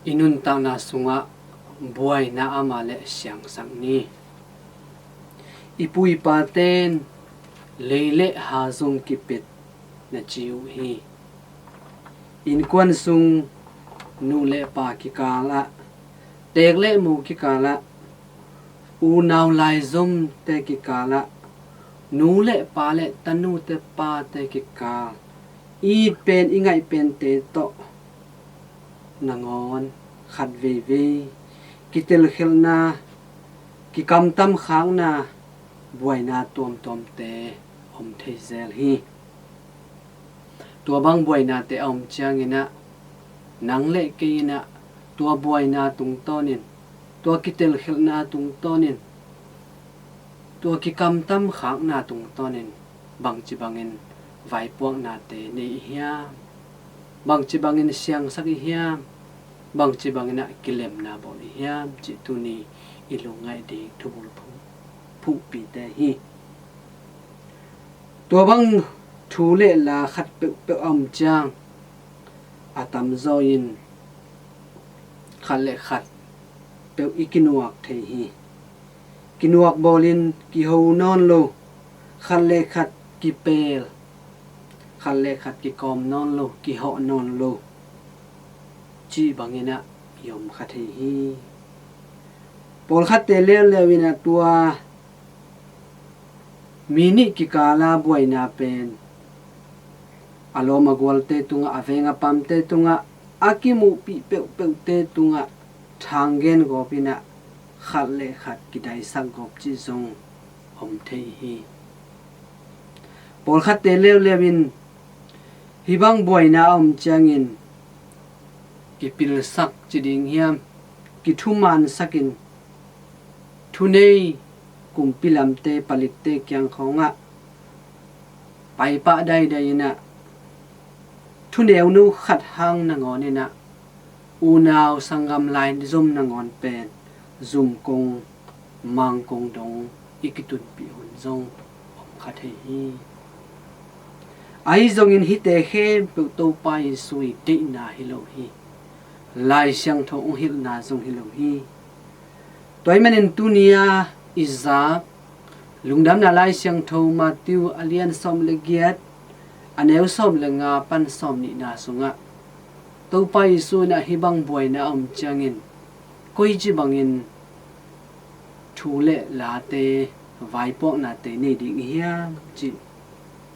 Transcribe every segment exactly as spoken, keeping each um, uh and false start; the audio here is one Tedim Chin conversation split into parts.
I nuntakna sungah buaina amah le siangsak ni. I pu i paten lei le ha zong kipet na ci uh hi. Innkuan sung nu le pa kikalah, teek le mu kikalah, unau laizomte kikalah, nu le pa le tanute pate kikal, i it pen i ngaih pente tawh nangawn khat veivei kitelkhelhna, kikamtam khakna, buaina tuamtuamte om thei zel hi. Tua bang buainate a om cianginah nang le kei inah tua buaina tungtawnin, tua kitelkhelhna tungtawnin, tua kikamtam khakna tungtawnin bangci bangin vaipuaknate nei i hiam? Bangci bangin siangsak i hiam? Bangci banginah kilemna bawl i hiam? Cih tuni i lungngaih ding thubul phuhpite hi. Tua bang thu le la khat peuhpeuh a om ciang a tamzaw in khat le khat peuh i kinuak thei hi. Kinuak bawlin kiho nawn lo, khat le khat kipel, khat le khat kikawm nawn lo, kihawh nawn lo, cih banginah i om kha thei hi. Pawlkhatte leuleu inah tua mi nih kikala buaina pen a lawm a gualte tungah, a veng a pamte tungah, a kimuhpih peuhpeuhte tungah thanggen gawp inah khat le khat kidaisak gawp cih zong om thei hi. Pawlkhatte leuleu in hih bang buaina a om ciangin kipilsak ci ding hiam, kithumansakin thunei kumpi lamte, palitte kiang khawngah paipah daidai inah thuneunu khat hang nangawn inah unau sanggam laizom nangawn pen zumkong mangkong dong i kitunpih hun zong om kha thei hi. Ahi zongin hihte khempeuh Topa Jesu i deihna hi lo hi. Lai Siangtho hong hilhna zong hi lo hi. Tua ahih manin tuni-a i zak Lungdamna Lai Siangtho Matthew a lian sawm le giat, a neu sawm le nga pan sawm nihna sungah Topa Jesu inah hih bang buaina a om ciangin koici bangin thu le late, vaipuaknate nei ding i hiam cih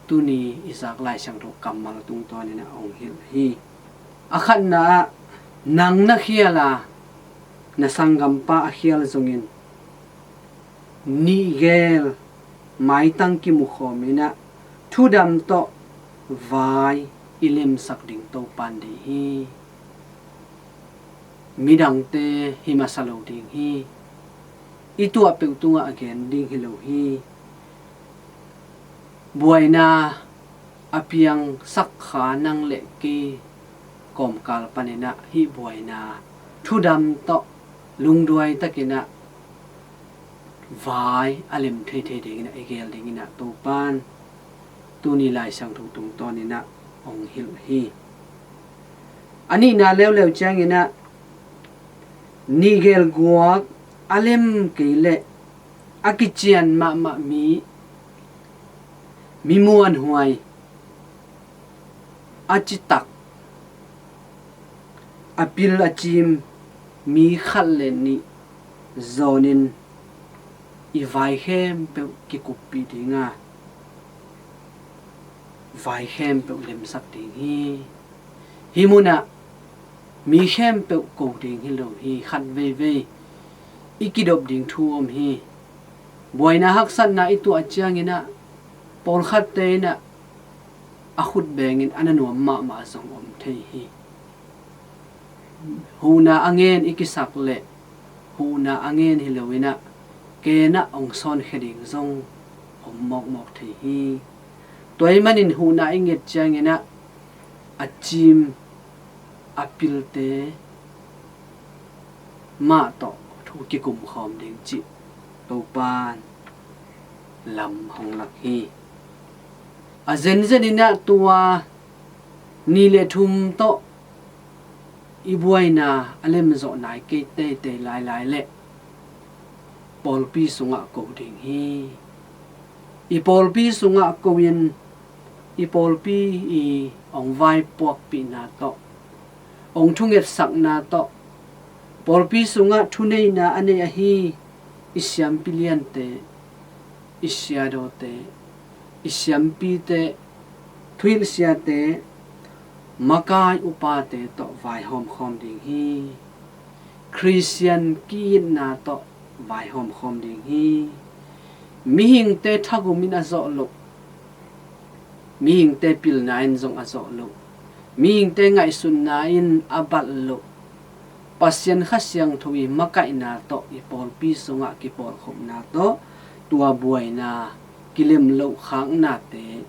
tuni i zak Lai Siangtho kammal tungtawnin a hong hilh hi. A khatna ah, nang na khial a, na sanggampa a khial zongin nihgel maitang kimukhawm inah thudam tawh vai i lemsak ding Topan deih hi. Midangte hi masa lo ding hi. I tuah peuh tungah a gen ding hi lo hi. Buaina a piangsak kha nang le kei kawmkal paninah hih buaina thudam tawh lungduai takinah vai a lem theithei dinginah i gel dinginah Topan tuni Lai Siangtho tungtawninah hong hilh hi. A nihna leuleu cianginah nihgel guak a lem kei leh a kician mahmah mi, mi muanhuai, a citak, a pil a cim mi khat le nih zawnin i vai khempeuh kikuppih dinga vai khempeuh lemsak ding hi. Hih munah mi khempeuh ko ding hi lo hi. Khat veivei i kidop ding thu om hi. Buaina haksatna i tuah cianginah pawlkhatte inah a khut bengin a na nuam mahmah zong om thei hi. Huhna a ngen i kisak leh huhna a ngen hi loinah kenah hong sawnkhia ding zong om mawkmawk thei hi. Tua ahih manin huhna i nget cianginah a cim a pilte mah tawh thu kikumkhawm ding cih Topan lam hong lak hi. A zenzen inah tua ni le thum tawh i buaina a lemzawh nai kei teitei lailai leh pawlpi sungah ko ding hi. I pawlpi sungah ko-in i pawlpi i hong vaipuakpihna tawh, hong thungetsakna tawh, pawlpi sungah thuneina a nei ahi i siampi liante, i siadawte, i siampite, thuhilhsiate, makai upate tawh vaihawm khawm ding hi. Khristian ki-itna tawh vaihawm khawm ding hi. Mihingte thagum in a zawh loh, mihingte pilna in zong a zawh loh, mihingte ngaihsutna in a balh loh, Pasian Kha Siangtho i makaihna tawh i pawlpi sungah kipawlkhopna tawh tua buaina kilemloh khaknate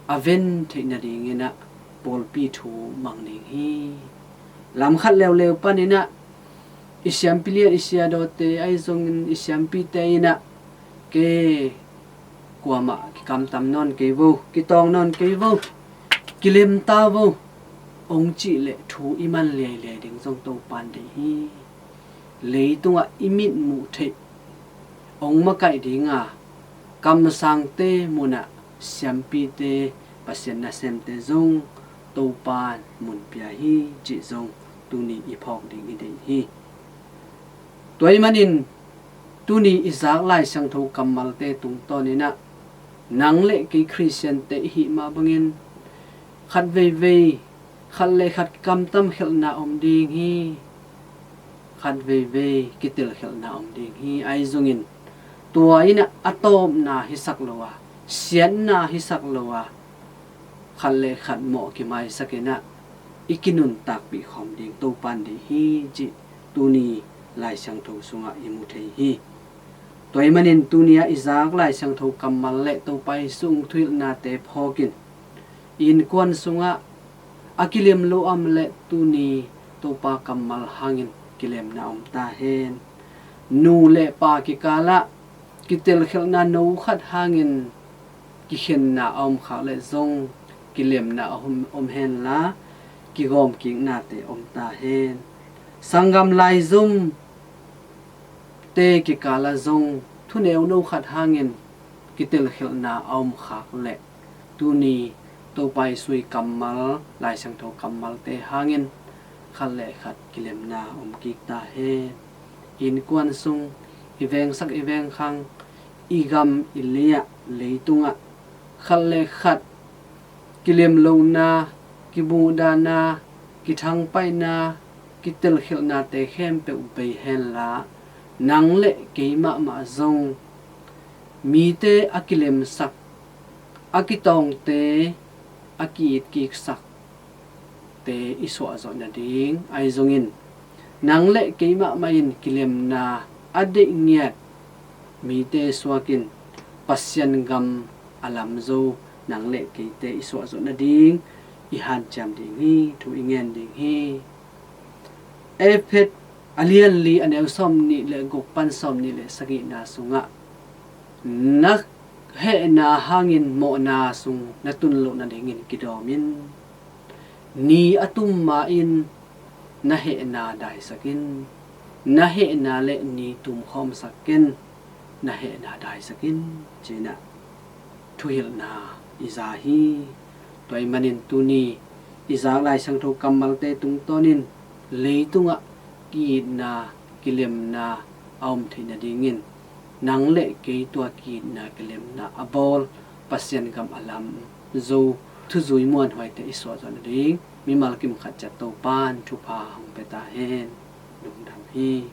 a ven theih nadingin ah pawlpi thu mang ding hi. Lam khat leuleu panin ah i siampi lian, i siadawte ahi zongin i siampite in ah, ke, kuamah kikamtam nawn kei vo, kitawng nawn kei vo, kilem ta vo, hong cih leh thu i man liailiai ding zong Topa'n deih hi. Leitungah i mitmuh theih hong makaih dinga kamsangte munah siampite, Pasian nasemte zong Topa'n mun pia hi cih zong tuni i phawk ding i deih hi. Tua ahih manin tuni i zak Lai Siangtho kammalte tungtawnin ah nang le kei Khristiante i hih mah bangin khat veivei, khat le khat kamtam khelhna om ding hi. Khat veivei kitel khelhna om ding hi. Ahi zongin tua in ah a tawpna hisak lo a, siatna hisak lo a, khat le khat mawh kimaisakin ah i kinuntakpih khawm ding Topa'n deih hi cih tuni Lai Siangtho sungah i mu thei hi. Tua ahih manin tuni-ah i zak Lai Siangtho kammal le Topa Jesuh thuhilhnate phawkin i innkuan sungah a kilem lo om leh tuni Topa kammal hangin kilemna om ta hen. Nu le pa kikalah kitelkhelhna no khat hangin kikhenna a om khak leh zong kilemna a om, om henla, kigawmkiknate om ta hen. Sanggam laizomte kikalah zong thuneu no khat hangin kitelkhelhna a om khak leh tuni Topa Jesuh kammal, Lai Siangtho kammalte hangin khat le khat kilemna om kik ta hen. Innkuan sung, i vengsak i vengkhang, i gam i lei-ah, leitungah khat le khat kilemlohna, kibuhdahna, kithangpaihna, kitelkhelhnate khempeuh bei henla, nang le kei mahmah zong mite a kilemsak, a kitawngte, a ki-it kiksakte i suahzawh nading ahi zongin, nang le kei mahmah in kilemna a deih ngiat mite suakin Pasian gam a lam zo nang le keite i suahzawh nading i hanciam ding hi. Thu i ngen ding hi. Efesa a lian li, a neu sawmnih le guk pan sawmnih le sagihna sungah, na hehna hangin mawhna sung na tun loh nadingin kidawm in. Ni a tum ma-in na hehna daisak in. Na hehna le ni tumkhawmsak ken. Na hehna daisak in, ci-in ah thuhilhna i za hi. Tua ahih manin tuni i zak Lai Siangtho kammalte tungtawnin leitungah ki-itna, kilemna a om theih nadingin nang le kei tua ki-itna, kilemna a bawl, Pasian gam a lam zo, thuzui muanhuaite i suahzawh nading mimal kimkhat ciat Topa'n thupha hong pia ta hen. Lungdam hi.